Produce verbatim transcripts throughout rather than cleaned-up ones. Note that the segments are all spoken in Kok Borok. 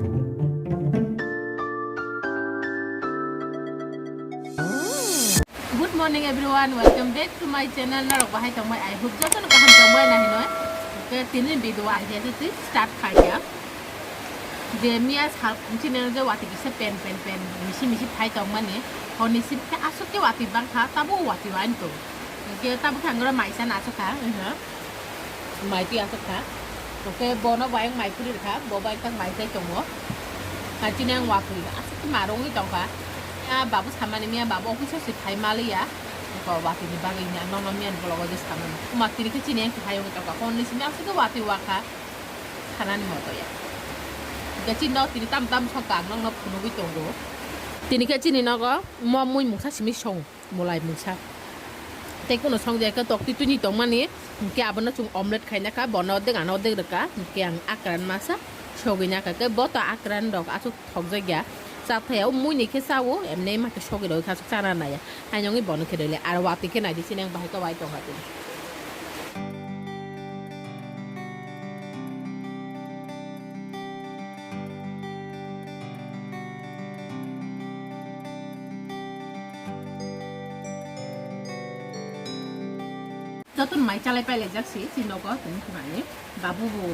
Good morning everyone, welcome back to my channel. Norok bahai tongbai, I hope jotono kaham tongbai na hinoi. Ke tini video ahi ase twi start khai ya. Je miya sal chini je wati kisa pen pen pen misi misi phai tongmani. Honi sibke asuk ke wati bangkha, tabu wati wain to. Ke tabu khe ang oro maisa na asuk kha. Mai twi asuk kha. Oke, bono bai ang mai phuri rwkha, bo bai tang mai chai tongo. Hai chini ang watwi asuk ma rwngwi tongkha. Ya babu samani miya babu office se phai maliya. Ko watwi ni bagwi ni ang nokno miya ni bologo je samani. Kuma tini khe chini ang phai wngwi tongkha. Honni simi asuk watwi wakha. Khanani moto ya. Ga chini nok tini tam tam sok ang nokno phunugwi tongo. Tini khe chini nogo mo mui mungsa simi song. Mulai mungsa. Tei kuno song jai khe tok twi twi ni tongmani, hwnkhe abono chwng omelette khaina kha, bono ordek ano ordek rwkha, hwnkhe ang akran masa sogwi na kha, khe bo to akran rok aswk thokjak ya, cha thaya o mui ni khe cha o, emne ma khe sogwi rw kha, chana naya, haino wngwi bono khe rwli, aro watwi khe nai di, chini ang bahai khe wai tong kha tini. Joto mai chalai pailai jak si, si nogo tini khwnani. Babu bo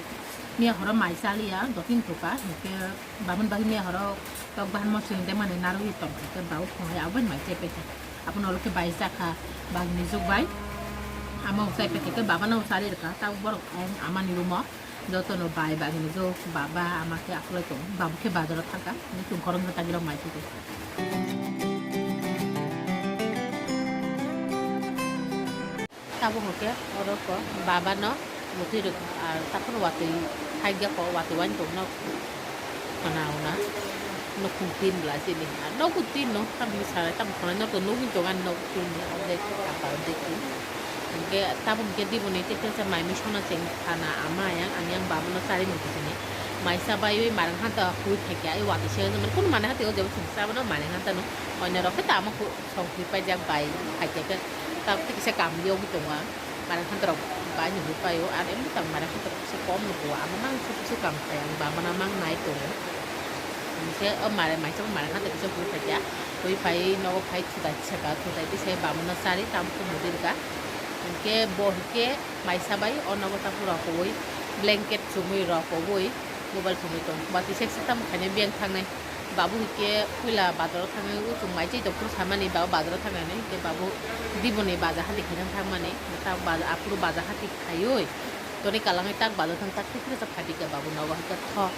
miya horo mai chaliya, dotin toka, hwnkhe babun bagwi miya horo tok bahan mosri hwndai mani narwi tong, hwnkhe babu phunai abo bai mai chai paikha. Abono olokhe bai chakha, bagni jug bai. Ama uchai paikha, khe babano uchari rwkha, tabuk borok ayang amani room o. Jotono bai bagini jo baba ama khe aphulai tongo. Babu khe bazaro thangkha. Ni tong khorang khe tagirok mai twi tongo. Tabuk hwnkhe oro ko babano mutwi rwkha. Ar takhorno watwi khaikya ko watwi wainwi tongno. Khana ona. Nukhung tin bla chini. Ar nogo tin no, tamni sarai, tamo khwnai no to nugwi tongo ani nogo tin ni, ordek, apa ordek tin. Hwnkhe tabuk hwnkhe diboni tei tesa mai mui sona cheng khana ama yang, ang yang baba no chari nugwi sini. Maisa baiwi marang hanta hui phaikya, ai watwi se mane kunu mane hati o jebo chwng chabano mane hanta no. Oinarok khe tamo hu-, song hui paijak bai phaikya khe tabuk tei kisa kamli ogwi tongo ang. Marang hantorok bai ni hui paio, ar emni tang marang hantorok se kom nugo, ama mang suku su kam khai, ang bamana mang nai tongo. Hingke o mare maisa bo marang hantorok kisa hui paikha, hui pai nogo phai thutai tisaka, thutai tisai bamana chari tam kumu dirga. Hingke bo hingke maisa bai o nogo ta pura kowoi blanket chumui rok kowoi. Mobile thumui tong. Bati sek sek tamo khaina biyang thangnai. Babu hwnkhe puila bazaro thangwi uchung mai chai tongphuru samani babu bazaro thangnani hwnkhe babu diboni baja hati khaina thangmani. Tak baja, aphuru baja hati khaiwi toni kalangwi tak bazaro thang tak tikri sa phatikha babu nogo hwnkhe thok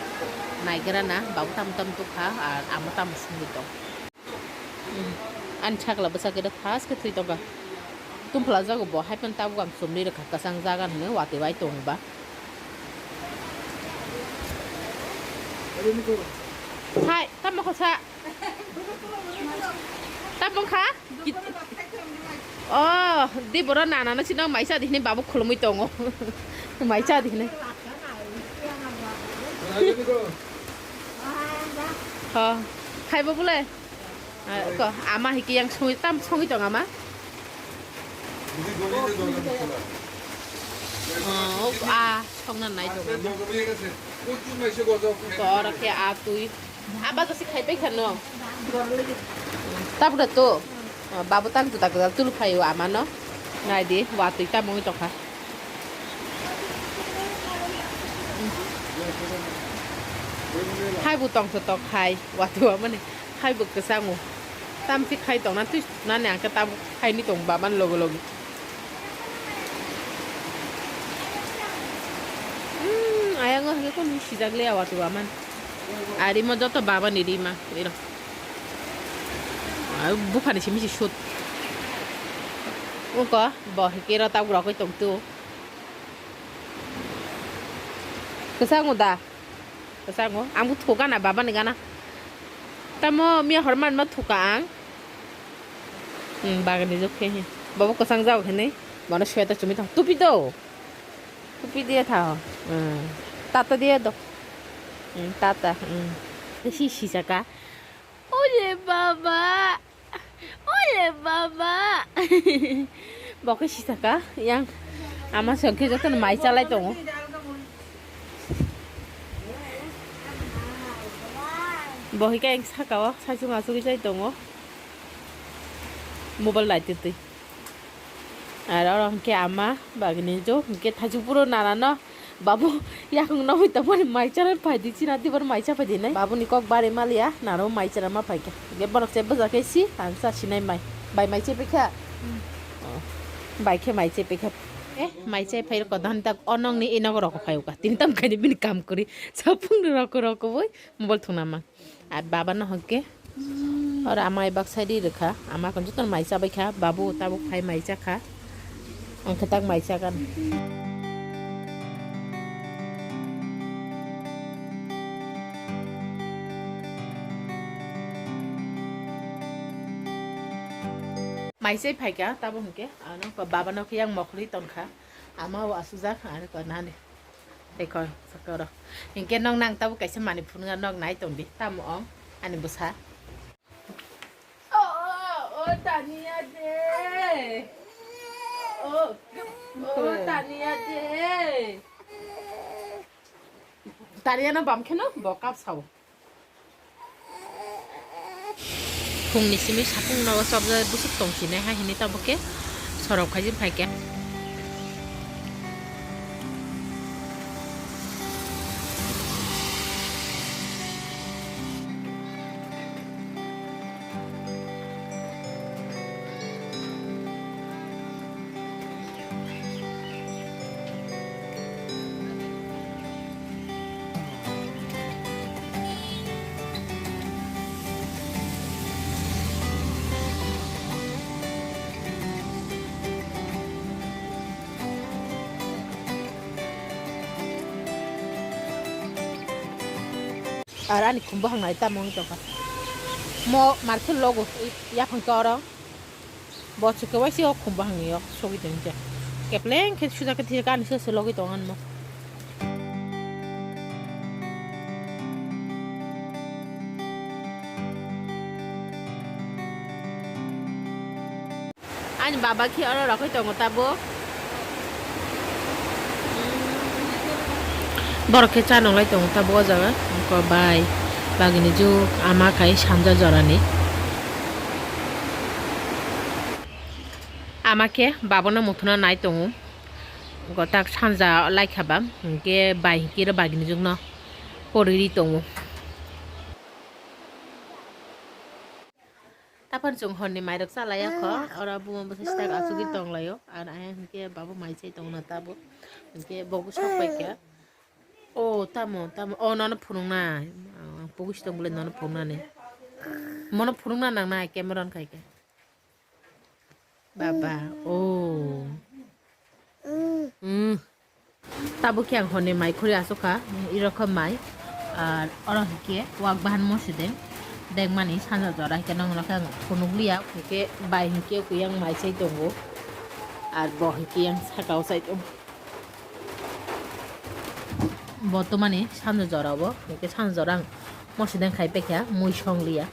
naigra na babu tamo tamo tukha ar amo tamo sungwi tong. Ani sakla bwsa khe thaske thwi tongkha. Tumphla jago bo hai phano tabuk ang chumli rwkha kwchang jaga hwnwi watwi bai tongba. Hai, tamo kha sa? Tamo kha? Oh, di boro nana no sino maisa di hini babu khulumui tongo. Maisa di hini. Ha, hai bo bole. Ah, ko, ama hiki yang songwi, tam songwi tong ama? Oh, ah, songna nai tong ama. Ko, oro khe ah twi. Ah, baja si khai pai khano. Tabra to. Ah, babu tang juta gajal tulu phaio ama no. Nai di, wa twi ta mongwi tongkha. Hai bo tongthotok hai, wa twi wa mani. Hai bo kwchango. Tamsi khai tongna twi nani ang khe tabuk khaini tong ba man logo logi. Hmm, ayang o hake kon sijak le awa tuwa man. Ari mo joto baba ni rima iro. Ai, buphani simi si sut. Uko bo hike ro tabuk rokoi tong tu. Kwchango da. Kwchango. Ang bo thuka na baba ni gana. Tamo miya hor man ma thuka ang. Hmm, bagani jok khe he. Baba kwchang jao khe ne. Bono sweater chumui thang. Tupi do. Tupi dia tha. Hmm. Tata dia do. Hmm, tata. Hmm. Si si saka. Ole baba. Ole baba. Bo khe si saka. Yang ama song khe joto mai chalai tongo. Bo hwnkhe ang saka o saichung achugwi chai tongo. Mobile naitwi twi. Aro oro hwnkhe ama bagini jok hwnkhe thaichuk phuru nanano babu yakung nogwi tongmani mai chana phaidi china tibor mai cha phaidi nai. Babuni kok bari maliya naro mai chana ma phaikha. Hwnkhe borok se bwjakhe si ang cha sinai mai. Bai mai che pekha. Bai khe mai che pekha. Eh, mai che phai ko dan tak onong ni inogo rok phai uka. Tin tam kani bini kam kuri. Sapung roko roko boi mobile thungna ma. Ar baba no hwnkhe oro ama bai baksa ri rwkha. Ama khe jotono mai chabai kha. Babu tabuk phai mai chakha. Ang khe tak mai chagan. Mai chai phaikha tabuk hwnkhe. Ano baba no khe yang mokhorwi tongkha. Ama o asujak ano ko nani. Tei koi, sakoro. Hinkhe nog nang tabuk kaisa manwi phunukna nog nai tongdi. Tamo ong ani bwsa. O, o, o, Tania de. O, o, Tania de. Tania no bam kheno bo kap sao. Phungni simi sapung nogo chopjak bwswk tong sinai hai hinwi tabuk khe sorok khaijak phaikha. Ar ani khum buphang nai tamo wng tongkha. Mo market logo, i-, yaphang to oro. Bo chwkhe waisa o khum buphang ni o sogwi tong khe. Kepleng khe suja khe thir ani se se logwi tong ani mo. Ani baba khe oro rokhe tongo tabuk. Borok khe cha nonglai tongo tabuk o jaga. Oko bai bagini juk ama khai sanja jorani. Ama khe babano muthuna nai tongo. Gotak sanja laikha ba, hinkhe bai hinkhe oro bagini jukno poriri tongo. Taphar chwng horni mairok chalaiya kho, oro buma bwsai side achugwi tonglaio, ar ayang hinkhe babo mai chai tongna tabuk, hinkhe bobo sok paikha. O tamo, tamo, o nono phunuknai, ang pogis tong bwle nono phunuknani. Mono phunukna nangnai camera on khaikhe. Baba, o. Mm. Tabuk khe ang horni mai khuri asukha, irokho mai. Ar oro hinkhe wak bahan mosideng. Dengmani sanja jora hinkhe nongno khe ang phunukliya, hinkhe bai hinkhe kuyang mai chai tongo. Ar bo hinkhe yang sakao chai tongo. Bo tomani sanja jora bo, hinkhe sanja jora ang mosideng khai paikha, mui songliya.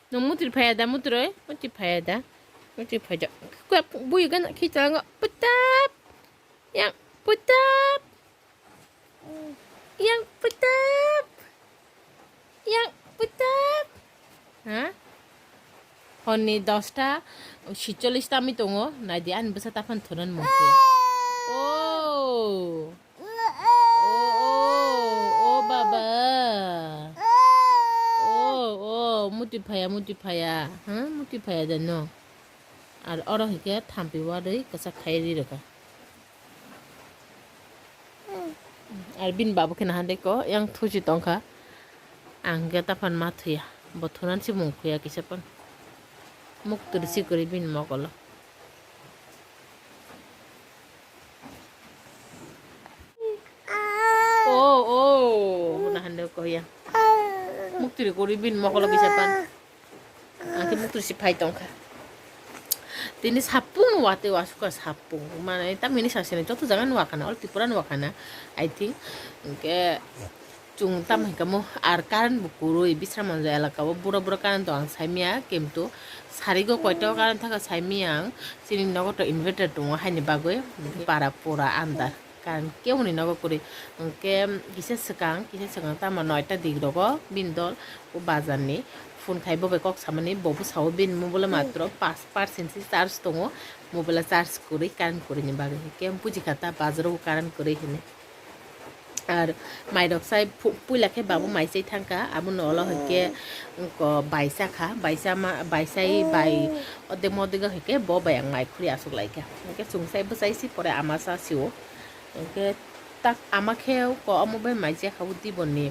Nung mutri phaya da, mutri, mutri phaya da, mutri phaya da. Kua bui gan khi chang putap, yang putap, yang putap, yang putap. Ha? Honni dosta sitchollis tami tongo, naidi ani bwsa taphano thonan mungkhe. Oh. O, o, o baba. O, o, muti phaya, muti phaya. Ha, muti phaya jano. Ar oro hike thampi warwi kwchak khai ri rwkha. Ar bini babu khe nahan de ko, yang thuchi tongkha. Ang hike taphano ma thuya. Bo thunan si mung khuya kisa pan. Muk turi si kwrwi bini mokolo. O, o, huna hande ko ya. Muktiri kori bin mokolo kisa pan. Ang khe muktwi si phai tongkha. Tini sapung watwi wasukha sapung. Mane tamini sasini joto jaga nuwakha na, all Tripura nuwakha na, I think. Hwnkhe chwng tamo hwnkhe mo ar current bo kwrwi Bisramganj elaka o bura bura current tong ang saimanya, kintu sarigo koito current thaka saimanya ang. Chini nogo to inverter tongo haini bagwi, hwnkhe para pura andar. Karon keboni nogo kwrwi. Hwnkhe kisa swkang, kisa swkang tamo noita digrogo bini dol o bazarni phone khai bo bai kok samani, bo bo sao bini mobile matro pash percent se charge tongo, mobile charge kwrwi, current kwrwini bagwi. Hwnkhe bujikha ta bazaro current kwrwi hinwi. Ar mairok sai phu-, puila khe babu mai chai thangkha, abono ulo hwnkhe ko bai chakha, bai chama, bai chai bai odek modek hwnkhe bo bai ang mai khuri aswk laikha. Hwnkhe chwng sai bwchai si pore ama cha sio. Hwnkhe tak ama khe ko omo bai mai chakha o diboni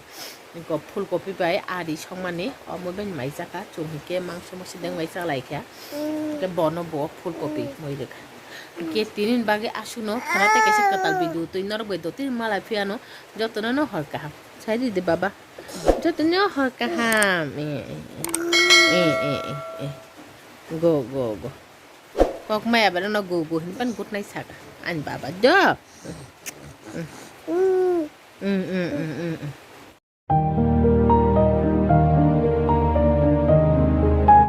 ko phulkopi bai ari songmani omo bai mai chakha, chwng hwnkhe mangso musi deng bai cha laikha. Hwnkhe bono bo phulkopi mui rwkha. Hwnkhe tini bagwi aswkno khana tei kaisa kwtal video twi norok bai dotwi malai phiyano jotono no hor kaham. Sai di de baba. Jotono hor kaham. Eh, eh, eh. Eh, eh, eh, eh. Go, go, go. Kok maya bera no go, go hin pan good night saka. Ani baba do. Mm, mm, mm, mm, mm.